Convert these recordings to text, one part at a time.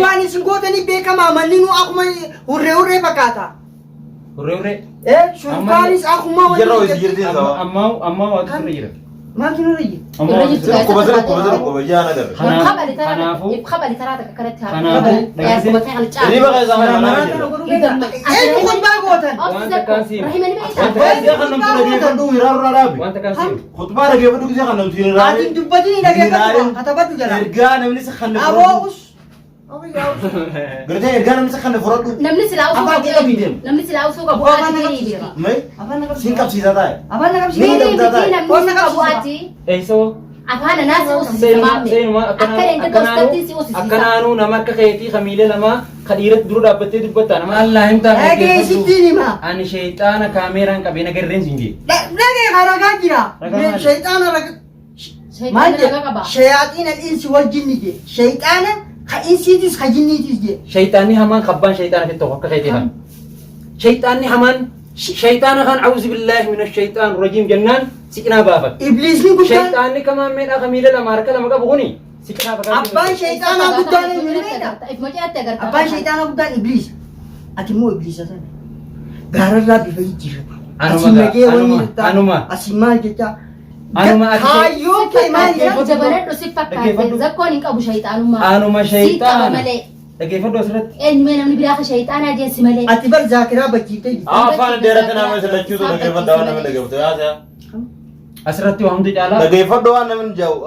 waan isin gootanii beekamaa manni nu akkuma hurree hurree fakkaata. Hurree hurree. Eh, shurufkaanis akkuma Ijarra hojii jirti Amma amma amma waatu sirra jira. Maaltu nurra jira? Amma Irra waatu jirtu. sirra jira. Dhukkuba sirra dhukkuba sirra dhukkuba ijaan agarra. Kanaafuu Kabali taraa takka kanatti haa. Kanaafuu, dhageessee- Qubatee kana caalu. Hirriba keessaa mana manaa jira. Eenyu khutbaa gootan? Waan takkaan siin. Rahima ni beektaa? Waan takkaan Gisee kan namtu dhageeffadhu hiraarraa dhaabi. Waan takkaan siin. Khutbaa dhageeffadhu gisee kan namtu Ati hiraarraa. hin dubbatin dhageeffadhu katabadhu jala. Ergaa namni si kan Aboo fudhadhu. us. Aboo yaa us. Gartee ergaa namni si kan fudhadhu. Namni silaa usuu Afaan kee qabii deemu. Namni silaa usuu qabu Afaan ati na ni qabsiisa. beeka. Mee Afaan na siin qabsiisa. qabsiisaa taa'e. Afaan na qabsiisa. Ni Ni miti dabdaa namni Qonna usuu qabu qabsiisa. ati. Eessoo. Afaan anaa si usisiisa Seenuma maamme. seenuma Akka leenca toostatti si usisiisa. akkanaanuu nama akka keetii kamiilee lamaa ka dhiiratti dura dhaabbattee dubbatta nama Allah hin taane Dhageessittiin hima. Ani sheexaana kaameeraan qabee nagarreen siin jee. Dhagee ragaa jira. Ragaa maali? Shayxaana ragaa. Maal Shayxaana jedhe? ragaa qaba. Shayaaxiina insi wal jinni jedhe. Shayxaana ka insiitis ka jinniitis jedhe. Shayxaanni hamaan kabbaan shayxaana fi tokko akka keetii kan. Shayxaanni hamaan shayxaana kan auzu billaahi mina shayxaan rajiim jennaan si cinaa baafata. Ibliisni guddaan Shayxaanni kamaan meedhaa kamiila lama harka lama qabu kuni si cinaa fagaatee. abbaan shayxaanaa guddaan eenyu ni beektaa? Ifuma cinaatti agarta. Abbaan shayxaanaa guddaan ibliisa. Ati immoo ibliisa sana. Gaararraa bifa jijjiirrata. Anuma Asiin gaa, nagee wanni anuma, jettaa. anuma. Asiin maal jechaa. Anuma ati Kaayyoon kee maal Dhaggeeffadhu. jedha? Jabaladhu si fakkaate. Dhaggeeffadhu. Zakkoon hin qabu shayxaanummaa. Anuma Si qaba shayxaana. malee. Dhaggeeffadhu asirratti. Eenyumee namni biraa ka shayxaanaa jeessi malee. Ati bar zaakiraa bachiiftee jirti. Afaan dheerate nama isa lachuutu dhageeffadha waan namni dhageeffatu yaa Asirratti waa hundi caalaa. Dhageeffadhu waan namni jaa'u.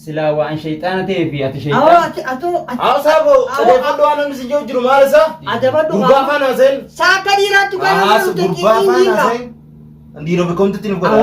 Silaa waan shayxaana ta'ee fi ati Awoo shayxaana. ati atoo ati. Haasaa boo dhageeffadhu waan namni si jiru jiru maal isaa? Adabadhu Gurbaa afaan haasa'in. Saaka dhiiraatti kan Haasa gurbaa afaan haasa'in. Dhiiroo beekamtutti nu godha.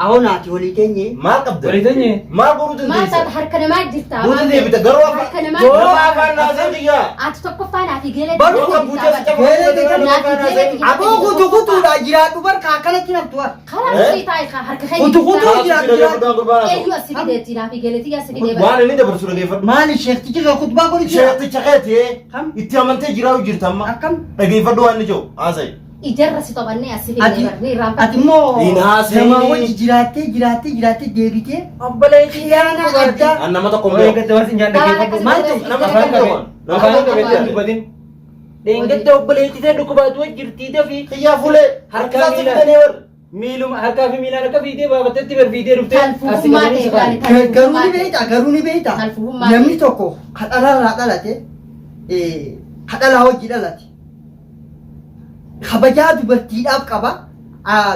Awoo naati walii teenye. Maal qabda? Walii teenye? Maal godhuu Maal dandeessa? taata harka namaa jirta. Guutuu deebita garuu Harka namaa afaan jirta. nama afaan haasa'in xiyyaa. Ati tokkoffaa naaf geelee. Baruu Yoo kan buutee si cabaa. Aboo kutu kutuudha jiraadhu barka akkanatti naftu har. Karaa sii taa'e harka kee Kutu kutuu Haasa jiraadhu jiraadhu. dhageeffadhu waan gurbaan haasa'u. Eenyu as fideetti naaf geeleetti yaa si fidee Waan inni dabarsu dhageeffadhu. Maali sheektichi kee kutbaa godhu jira. Sheekticha keeti Kam? itti amantee jiraatu jirta amma. Akkam? Dhageeffadhu waan inni jiru haasa'i. Ijarra si tophannee as fidee Ati barri irraan ati immoo Hin haasa'in. namaa wajji jiraattee jiraattee jiraattee deebitee Obboleettii khiyaana addaa An nama tokko hin Waa'ee beeku. gadda waan sin jaan dhaggeeffadhu. Maal ta'e? Nama Afaan tokko qabee. Nama Afaan tokko qabee hin dubbatin. Dheengadda obboleettii ta'e dhukkubaatu wajji jirtii dafii. Xiyyaa fuulee Harkaa harkaa miila. fidanii warra. Miiluma harkaa fi miilaan akka fiidee baafattetti bar fiidee dhuftee asii Talfuufummaa qabanii si ta'e kaa'e. gaari Garuu ni beektaa garuu ni beektaa Talfuufummaa namni tokko ka dhalarraa dhalate ka dhalaa hojii dhalate kabajaa dubartiidhaaf qaba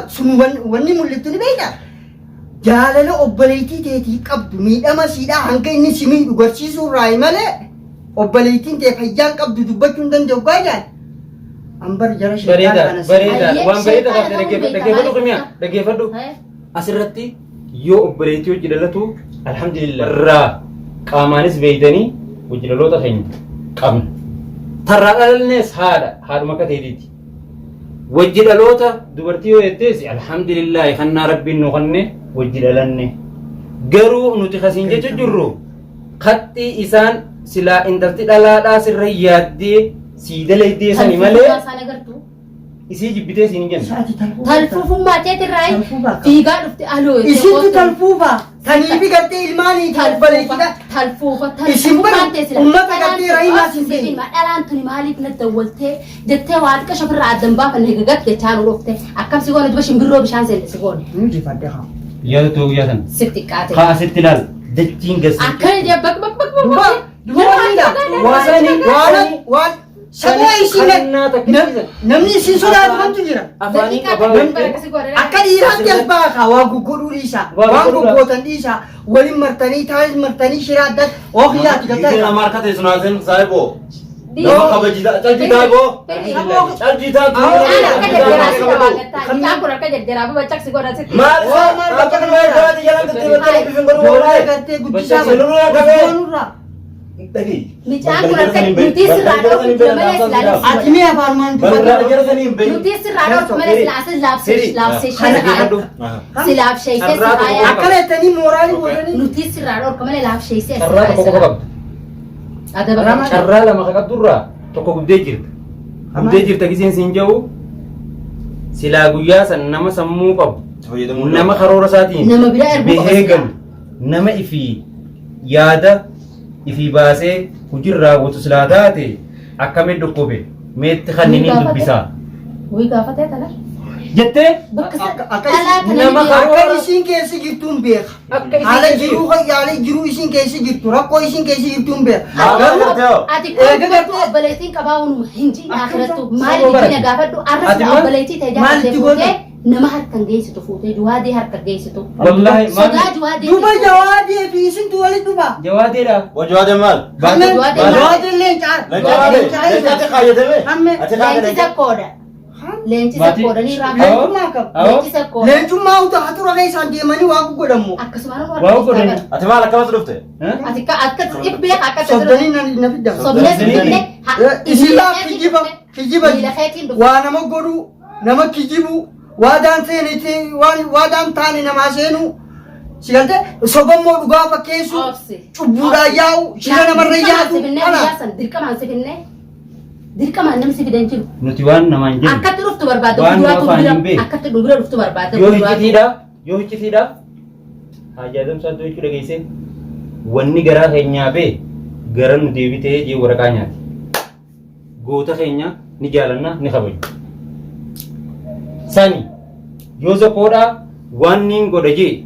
sun wanni mul'iftu ni beektaa jaalala obboleettii teetiif qabdu miidhama siidhaa hanga inni si miidhu garsiisuu irraa malee obboleettiin tee fayyaan qabdu dubbachuu hin danda'u gaajaan ambar jara sheekaan Bareedaa kana si bareedaa Ayyee, waan bareedaa sheexaana qabde ta'uu dhaggeeffadhu beekta, dhaggeeffadhu maaliif qimiyaa beekta? dhaggeeffadhu asirratti yoo obboleettii hojii dhalatu alhamdulillah irraa qaamaanis beeytanii hojii dhaloota keenya qabna. Tarraa dhalannees haadha haadhuma akka ta'eetiiti. Wajji dhaloota dubartii yoo jettees alhamdulillah kannaa rabbiin nu kanne wajji dhalanne. Garuu nuti kasiin jechu jirru Kaxxii isaan silaa intalti dhalaadhaa sirra yaaddee sii dalaydee sani malee Talfuufummaa isaan agartu. isii jibbitee siin hin jenne. Saati talfuufa. Talfuufummaa teetirraa Talfuufa akka. fiigaa dhufte aloo. Isintu talfuufa. Taniifi gartee ilmaanii fi obboleettidha. Talfuufa Isin bara talfuufummaan teessila. ummata gartee rahimaa sin beekne. Dhalaan tuni maaliif na dawwaltee jettee waa xiqqaa shofirraa addan baafanne gagat jechaa nu dhufte. Akkam si goone duba shimbirroo bishaan seente si goone. Injifadhe haa. Guyyaa tokko guyyaa sana. Si xiqqaate. Haa asitti ilaal. Dachiin gasi. Akkana jee bak bak bak bak. Duba duba waliidha. Waasanii Waan waan saboo isin Kannaa takka namni isin sodaatu kamtu jira. Afaanii qabaa. Akka dhiiraatti as baakaa waa guggodhuu dhiisaa. Waa Waan guggodhuudha. goggootan dhiisaa. Waliin martanii taa'is martanii shiraa adda ookiyaati Giizee galtaa. nama harka teessu naasin saayiboo. Nama kabajita calji taaboo. Calji taaboo. Maal isaa Maal akka bakka nama eegaati jalaan tattee bifin godhu Joolaa wallahi. gartee guddisaa Sinurraa qabee. Nurraa. Dhagahi. Mucaan kun akka nuti sirraa dhoofu jira malee silaa Ati mee afaan maan Balbalaa dubbata? jara sanii hin beeku. Nuti sirraa dhoofu malee silaa asin laabsee si laabsheessee si Carraa tokko faayaa. Akkana jettanii mooraalii gootanii. Nuti sirraa dhoofu malee laabsheessee Carraa tokko qofa qabdu. Adaba Rama- Carraa lama ka qabdurraa tokko gubdee jirta. Gubdee jirta giseen siin jedhu silaa guyyaa san nama sammuu qabu nama karoora isaatiin Nama biraa erguu qaba bahee silaa. galu nama ifii yaada Ifii baasee hujii raawwatu silaa taate akkamiin dhukkube meetti kanniniin dubbisaa. Wii gaafatee tana. Jettee Bakka Akka dhalaa tana nama ni beeka. Akka isiin keessa jirtuun beeka. Akka isiin Haala keessa jiruu haala jiruu isiin keessa jirtu rakkoo isiin keessa jirtuun beeka. Maal Garuu gartee hoo? Ati Eega kun gartee- obboleettiin qabaa uunuma hin jiin akhirattu Saboo maal barate. biyya gaafadhu arra Ati sila maal? obboleettii ta'e Maal jaalatee itti goote? fuutee nama harkan geessitu fuutee juwaadee harka geessitu. Wallaahi Sodaa maal juwaadee. Duuba jawaadee fi isintu walitti dhufa. jawaadeedha. Wajawaadee maal? Hammeen Jawaadee maal? jawaadee leencaa. Leencaa Leencaa Leencaa kaayyatame. Hammeen. Ati kaayatame. Leenci sakkoodha. Leenci Maatii- sakkoodha ni raafama. Leencummaa qaba. Awoo. Leenci sakkoodha. Leencummaa utuu haxura keessaan deemanii waa godhamu. Akkasuma Waa godhani. Ati maal akkamas dhufte? Ati akka if beeka akka Sobdanii na fidda. Sobnee Sobdanii. Isin laa kijiba kijiba Miila keetiin dhufe. waa nama godhuu nama kijibu waadaan seeniti waan waadaan taane namaa seenuu si galtee sobammoo dhugaa fakkeessuu Obsi. cubbuudhaan yaa'u shira namarra yaadu kana Dirqamaan si finnee. Dirqamaan namni si fidan jiru. Nuti waan namaan jennu. Akkatti dhuftu barbaadda. Waan Guduraatu nama afaan bira hin beekne. akkatti bira dhuftu barbaadda. Yoo hiccitiidha yoo hiccitiidha haajaa adamsaatu jechuu dhageesse wanni garaa keenyaa bee gara nu deebitee jee waraqaa nyaati. Goota keenya ni jaalanna ni kabaju. Sani yoo zakoodhaa waan niin godha jee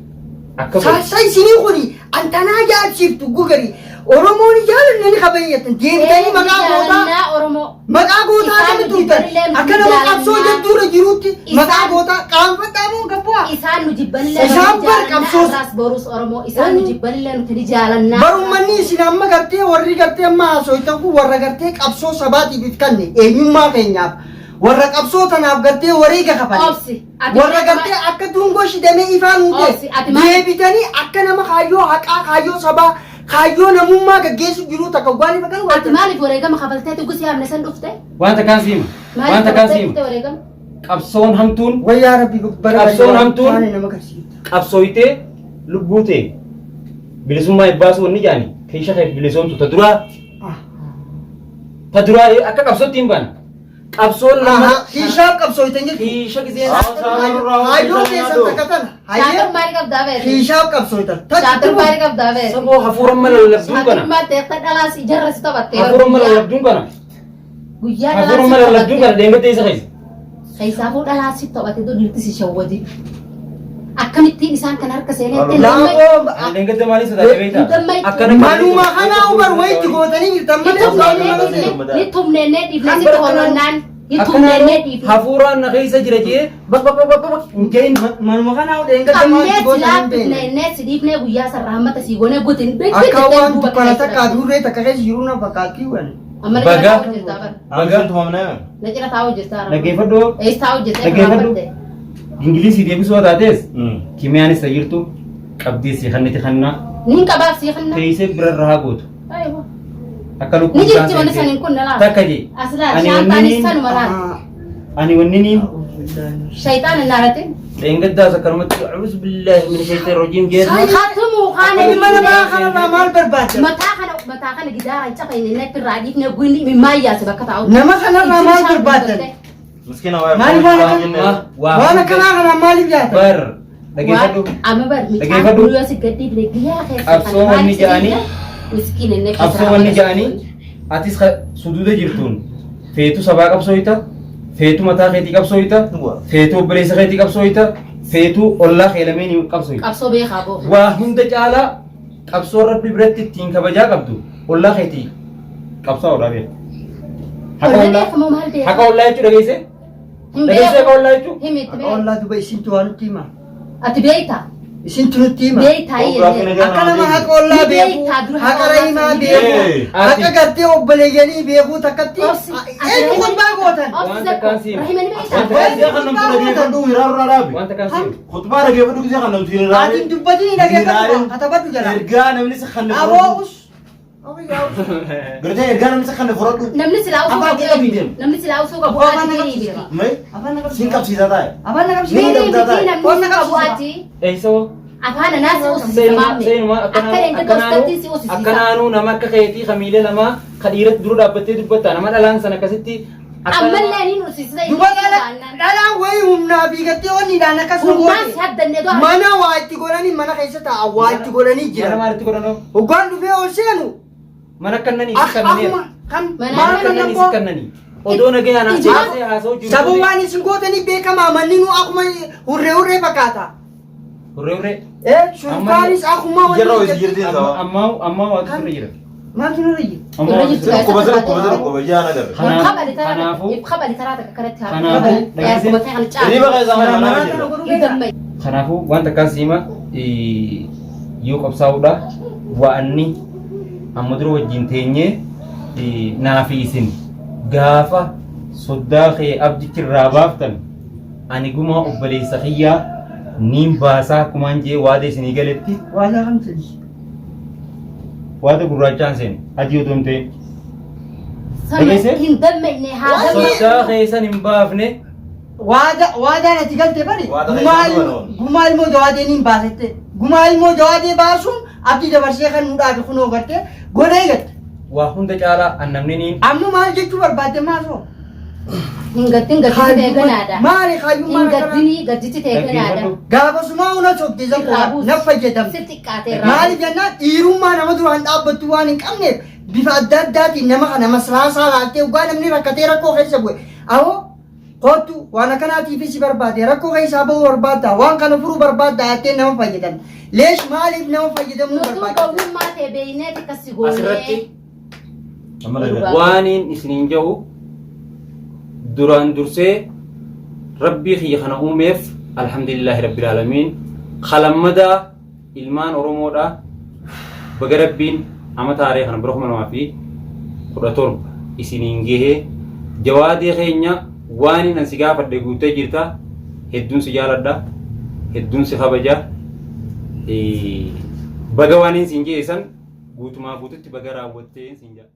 akka godhu. Saasa isinii kuni antanaa ajaa'ibsiiftu gugari Oromoon jaalanna ni kabayyatan deebitanii maqaa gootaa Jaalannaa Oromoo. maqaa gootaa Isaan akkamitti tuytan jibbanillee nu akka nama qabsoo jaalannaa. jettuurra jirutti maqaa Isaan- gootaa qaanfadhaa moo gabbu'aa Isaan nu jibbanillee Isaan nuti bar jaalannaa. qabsoos- Arraas borus Oromoo. Isaan nu jibbanillee nuti ni jaalannaa. Barummanni isin amma gartee warri gartee amma haasoitan kun warra gartee qabsoo sabaatiif if kanne eenyummaa keenyaaf warra qabsoo tanaaf gartee wareega kafale Obsi. Ati warra gartee akka dungoo shidamee ifaan Obsi, uute ati maal- deebitanii akka nama kaayyoo haqaa kaayyoo sabaa kaayyoo namummaa gaggeessu jiru takka waan ifa kan Ati maaliif wareegama kafaltee dhugu yaamne san dhufte? Wanta kaan siima. Maaliif Wanta kaan kafaltee siima. dhufte wareegama? Qabsoon hamtuun wayyaa rabbi bara Qabsoon hamtuun- taane nama garsiifta. qabsooyitee lubbuu ta'e bilisummaa ibbaasuu wanni jaani keesha kee bilisoomtu ta duraa ta duraa akka qabsootti hin baane. Qabsoon lama Hiishaaf qabsooytan jechuudha. hiisha giseen Hayyoo keessan takka tana. Shaatar Hayyee maali qabdaa beekte? hiishaaf qabsooytan. Shaatar maali qabdaa beekte? saboo hafuura mala lallabduun Shaatar kana maal ta'e dhalaas ijarra si taphatte. hafuura mala lallabduun kana Guyyaa hafuura dhalaas si mala lallabduun kana taphatte. deemtee isa keessa. Keessaafuu dhalaas si taphate dhirti si shawwadi. Akkamittiin isaan kan harka seenetti Laafoo Deengatti maalii sodaatee beektaa? Damma- Manuma kanaa ubar wayitti gootanii jirtan malee waan mana seenu. Ni tumneennee dhiifne sitti holonnaan. Ni tumneennee dhiifne. Hafuuraan na keessa jira jee bak bak bak bak hin jehin. Manuma kanaa dheengadda Qabnee maalitti si gootan hin beekne. laaffifneennee si dhiifnee guyyaa sarara hammata sii goonee guutin. Akka waan dukkana takka adurree takka keessa jiru na fakkaatti waan. Amma na Baga. cina taa'u jirtaa bara. Baga. Tumamnee. Na cina taa'u jirtaa. Dhaggeeffadhoo Eessa taa'u jirtaa? Dhaggeeffadhu. Ingilizii deebisuu taates kimiyaanis tayyirtu qabdii si kanniti kannaa Niin qabaaf sii kanna. teessee birarra haa gootu. Aywa. Akka lukkuun Ni jirti isaan wanni seentee. saniin kun na laala. Takka jee. As laala. Ani Shaantaanis wanni sanuma laala. ani wanni niin Shaytaan hin laalatin. dheengaddaas akkanumatti a'uuzu billaahi min shaytaan rajiim jee. Hatumuu kaane. Ilma namaa kanarraa maal barbaadda? Mataa kana mataa kana gidaaraan cafayne natti irraa dhiifne guyni imimmaayyaase bakka taa'u. Nama kanarraa maal barbaaddan? Miskiina waa'ee. Maal waan akkana- Waan akkanaa kanaan maaliif yaatan? Bar dhaggeeffadhu. Amma bar midhaan Dhaggeeffadhu. guyyaa si gad dhiifne guyyaa keessa Qabsoo wanni ja'anii- miskiin inni Qabsoo wanni ja'anii atis suduuda jirtuun feetu sabaa qabsooyta feetu mataa keetii qabsooyta feetu obboleessa keetii qabsooyta feetu ollaa kee lameenii qabsooyta. Qabsoo beekaa boo. Waa hunda caalaa qabsoo rabbi biratti ittiin kabajaa qabdu ollaa keetii qabsaa oolaa beeku. Haqa Ollaa ollaa beekamoo maal beekaa? haqa ollaa jechuu dhageesse? Hin Dhageessee haqa beeku. ollaa jechuu? Himi itti Haqa beeku. ollaa duba isintu waan nutti hima. Ati beektaa? Isintu nutti hima. Beektaa iyyee. Akka nama haqa ollaa Ni beeku, beektaa dura haqa haqa rahimaa ollaa beeku, Ee. haqa gartee obboleeyyanii beekuu takkatti Obsi. eenyu khutbaa gootan? Obsi zakko. Rahima ni beektaa? Wanta Gisee kan namtu dhageeffadhu hiraarraa dhaabi. Wanta kan siima. Khutbaa dhageeffadhu gisee kan namtu hiraarraa. Ati hin dubbatin dhageeffadhu katabadhu jala. Ergaa namni si kan Aboo us. Aboo yaa us. Gartee ergaa namni si kan fudhadhu. Namni silaa usuu Afaan qabu. kee qabii deemu. Namni silaa usuu qabu Afaan ati kee ni qabsiisa. miti. Mee Afaan na siin qabsiisa. qabsiisaa taa'e. Afaan na Ni qabsiisa. Ni miti dabdaa namni Qonna usuu qabu qabsiisa. ati. Eeysoo. Afaan anaa si usisa Seenuma maamme. seenuma Akka leenca toostattii si usisiisa. akkanaanuu nama akka keetii kamiilee lamaa ka dhiiratti dura dhaabbattee dubbatta nama dhalaan sana akkasitti akka Ammallee ni usisiisa. Duba dhalaan wayii humnaa fi gartee onniidhaan akkasuma Humnaan si goote. haddannee doo. Mana waa itti godhanii mana keessa taa'an waa itti godhanii mana jiran. maalitti godhanoo? Hoggaan dhufee ol seenu Mana kannanii si kannanii. Akkuma kan Mana maal Mana kannanii si kan kannanii. Odoo nagayaan Ijuma- haasa'ee haasa'u jiru. Sababa waan isin gootanii beekamaa manni nu akkuma hurree hurree fakkaata. Hurree hurree. Eh, shurufkaanis akkuma Jarra hojii jirti Amma amma amma waatu sirra jira. Maaltu nurra jira? Amma Irra waatu jirtu. sirra jira. Dhukkuba sirra dhukkuba sirra dhukkuba ijaan agarra. Hirriba keessa mana manaa jira. Kanaafuu wanta akkas hima yoo qabsaa'uudha wa'anni amma dura wajjin teenyee naa fi isin gaafa soddaa kee abdichi irraa baaftan ani gumaa obboleessa kiyyaa niin baasaa akkumaan jee waada isinii galetti Waadaa kam ta'e? waada gurraachaan seene adii otoo hin ta'in. Dhageessee? Hin dammaqne haa dammaqne. Soddaa keessan hin baafne Waada waadaan ati galte bari Waada gumaa keessa ilmoo du'a gumaa ilmoo jawaadee niin baasette gumaa ilmoo jawaadee baasuun abdii dabarsee kan nu dhaabe kunoo garte godhee galte waa hunda caalaa an namni niin amma maal jechuu barbaadde maasoo Hin gaddin gadditi ta'e ganaadha. Maali kaayyummaan Hin akkanaa? gaddini gadditi ta'e ganaadha. Dhaggeeffadhu. Gaafasumaa una sobde zan Irraa buusi. na fayyadamte. Si xiqqaate irraa Maali jennaan dhiirummaa nama duraan dhaabbattu waan hin qabneef bifa adda addaatiin nama kana maslaasaa laaltee dhugaa namni rakkatee rakkoo keessa bu'e. Awoo kootu waan akkanaatiif si barbaade rakkoo keessaa bahuu barbaadda waan kana furuu barbaadda jettee nama fayyadamte. Leesh maaliif nama fayyadamuu Nutuu barbaadda? gowwummaa ta'e beeknee xiqqa si goonee. Asirratti Amma dhagaa. waaniin isiniin jedhu duraan dursee rabbii kiyya kana uumeef alhamdulillaahi rabbil aalamiin kalammadaa ilmaan oromoodha baga rabbiin ama taaree kana bara 2017 isiniin gahee jawaadee keenya waaniin an si gaafadhe guutee jirta hedduun si jaaladha hedduun si kabaja baga waaniin siin jeesan guutumaa guututti baga raawwattee siin jedha.